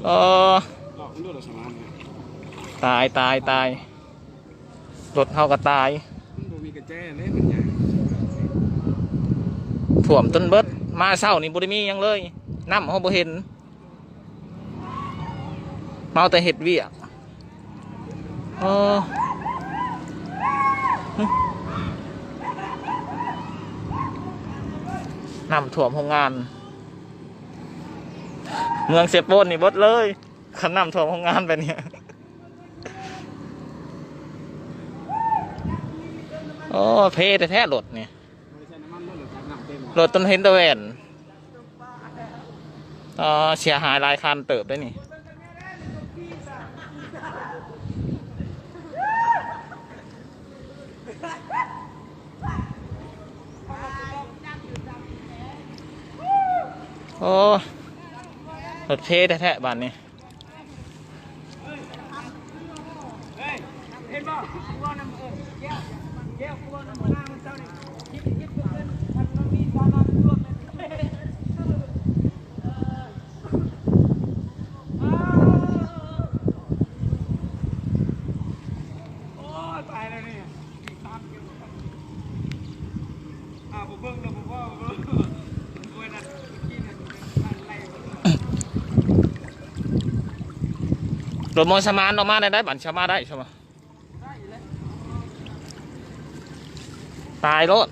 ເອີ ຕາຍ ຕາຍ ຕາຍ ລົດເຮົາກໍຕາຍ ຖ້ວມຈົນເບິດ. ມາເຊົ້ານີ້ບໍ່ໄດ້ມີຫຍັງເລີຍ ນ້ຳເຮົາບໍ່ເຫັນ ເມົາແຕ່ເຮັດວຽກ. ເອີ ນ້ຳຖ້ວມໂຮງງານ ເມືອງເຊໂປນນີ້ເບິດເລີຍ ຄັນນ້ຳຖ້ວມໂຮງງານແບບນີ້. ໂອ້ ເພແທ້ໆ ລົດນີ້ ລົດຕົນເຫັນແຕ່ແວ່ນ. ເອີ ເສຍຫາຍຫຼາຍຄັນເຕີບເດ້ນີ້. ໂອ້ ລົດເພແທ້ໆ ບາດນີ້. ລົດໝໍສະໝານອອກມາໄດ້ ໄດ້ ບັດຊະມາໄດ້ຊະ ຕາຍໂລດ.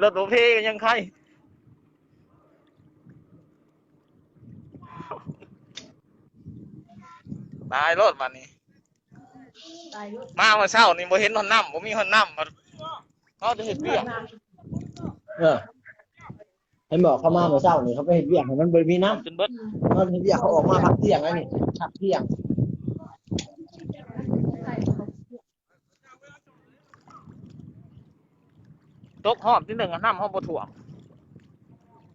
ລົດບໍ່ເພກໍຍັງໄຄ ຕາຍໂລດບາດນີ້. ມາມື້ເຊົ້ານີ້ບໍ່ເຫັນຮອດນ້ຳ ບໍ່ມີຮອດນ້ຳ ເຮົາຈະເຮັດວຽກ. ເອີ ເຫັນບໍ່ ເຂົາມາມື້ເຊົ້ານີ້ ເຂົາໄປເຮັດວຽກໃຫ້ມັນບໍ່ໄດ້ມີນ້ຳ ຈົນເບິດ ເຂົາເຮັດວຽກ ເຂົາອອກມາພັກທ່ຽງ ອັນນີ້ພັກທ່ຽງ. ຕົກຮອບທີໜຶ່ງ ນ້ຳເຮົາບໍ່ຖ້ວມ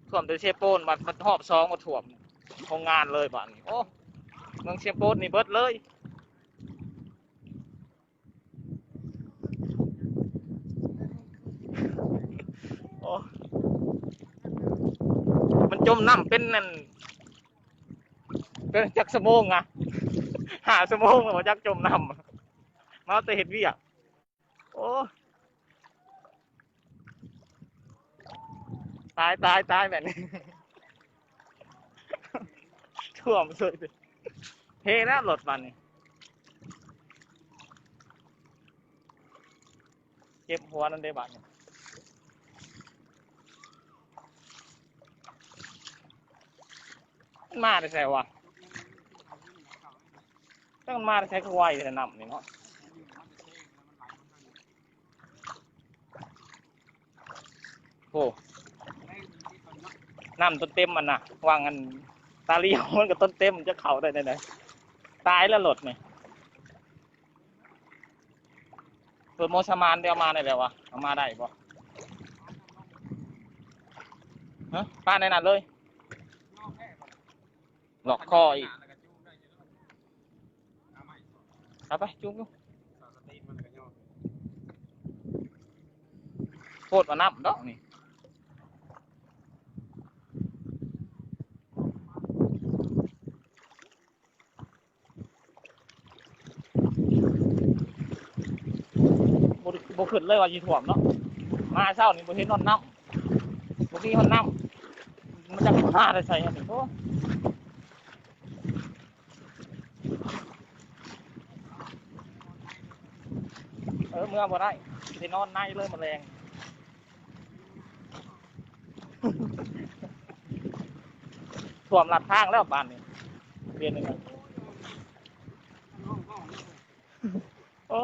ຖ້ວມແຕ່ເຊໂປນ ບັດຮອບສອງມາຖ້ວມໂຮງງານເລີຍບາດນີ້. ໂອ້ ເມືອງເຊໂປນນີ້ເບິດເລີຍ. ໂອ້ ມັນຈົມນ້ຳເປັນນັ້ນ ເປັນຈັກຊົ່ວໂມງອະ ຫ້າຊົ່ວໂມງແລ້ວບໍ່ຈັກຈົມນ້ຳ ມາແຕ່ເຮັດວຽກ. ໂອ້ ຕາຍ ຕາຍ ຕາຍ ແບບນີ້ ຖ້ວມເສີຍ ເພແລ້ວລົດບາດນີ້. ເຈັບຫົວນຳເດ້ບາດນີ້ ມັນມາແຕ່ໃສວະ ຈັກມັນມາແຕ່ໃສ ຄືໄວແທ້ນ້ຳນີ້ເນາະ. ໂອ້ ນ້ຳຕົ້ນເຕັມມັນນະ ຫວ່າງອັນຕາຫຼຽວມັນກໍຕົ້ນເຕັມ ມັນຈະເຂົ້າໄດ້ແນວໃດ ຕາຍແລ້ວລົດນີ້. ເປີດໝໍສະໝານໄດ້ເອົາມາໄດ້ແລ້ວວະ ເອົາມາໄດ້ບໍ່ ຮະ ປາໃນນັ້ນເລີຍ ລັອກຄໍອີກ. ເອົາໄປ ຈູງຢູ່ ໂພດວ່ານ້ຳດອກນີ້ ບໍ່ ບໍ່ຄິດເລີຍວ່າຊິຖ້ວມເນາະ ມາເຊົ້ານີ້ບໍ່ເຫັນຮອດນ້ຳ ບໍ່ມີຮອດນ້ຳ ມັນຈັກມາແຕ່ໃສອັນນີ້ ໂອ້. ເອີ ເມືອບໍ່ໄດ້ ຊິໄດ້ນອນໃນເລີຍມື້ແລງ ຖ້ວມລັດທາງແລ້ວບາດນີ້ ເປັນຫຍັງ ໂອ້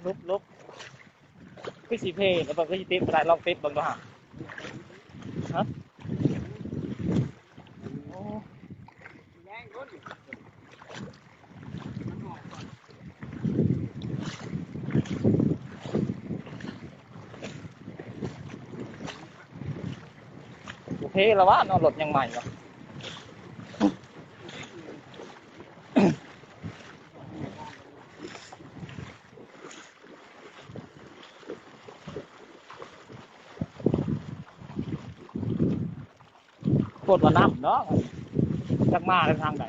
ຫຼົບໆ ຄືຊິເພ ແລ້ວມັນຄືຊິຕິດບໍ່ໄດ້ ລອງຕິດເບິ່ງດູຫາ ຮະ ໂອ້ ໂອເຄແລ້ວວະເນາະ ລົດຍັງໃໝ່ເນາະ. ກົດວ່ານ້ຳເນາະ ຈັກມາແຕ່ທາງໃດ.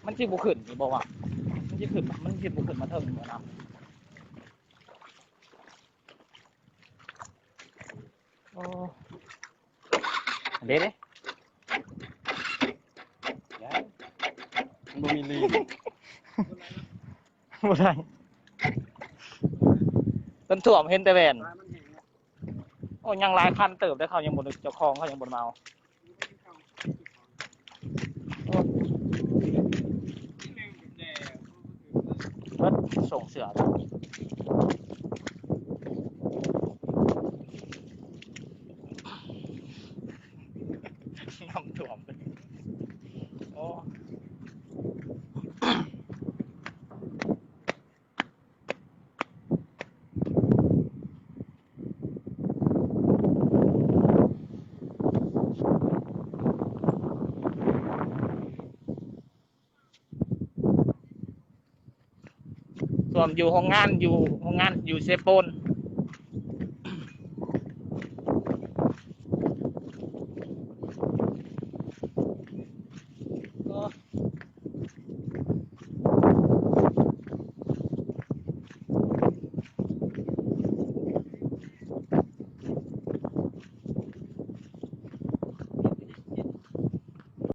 ມັນຊິບໍ່ຂຶ້ນນີ້ບໍ່ວະ? ມັນຊິຂຶ້ນ ມັນຊິບໍ່ຂຶ້ນມາເທິງບໍ່ນຳ? ໂອ້ ເດ້ ເດ້ ຍັງ ມັນບໍ່ມີລີ້ນ ບໍ່ໄດ້ ເພິ່ນຖ້ວມເຫັນແຕ່ແວ່ນ. ໂອ້ ຍັງຫຼາຍຄັນເຕີບເດ້ ເຂົາຍັງບໍ່ໄດ້ ເຈົ້າຂອງເຂົາຍັງບໍ່ໄດ້ມາເອົາ. ເບິດ ສົ່ງເສື້ອ ນ້ຳຖ້ວມ ໂອ້. ຖ້ວມຢູ່ໂຮງງານ ຢູ່ໂຮງງານຢູ່ເຊໂປນ.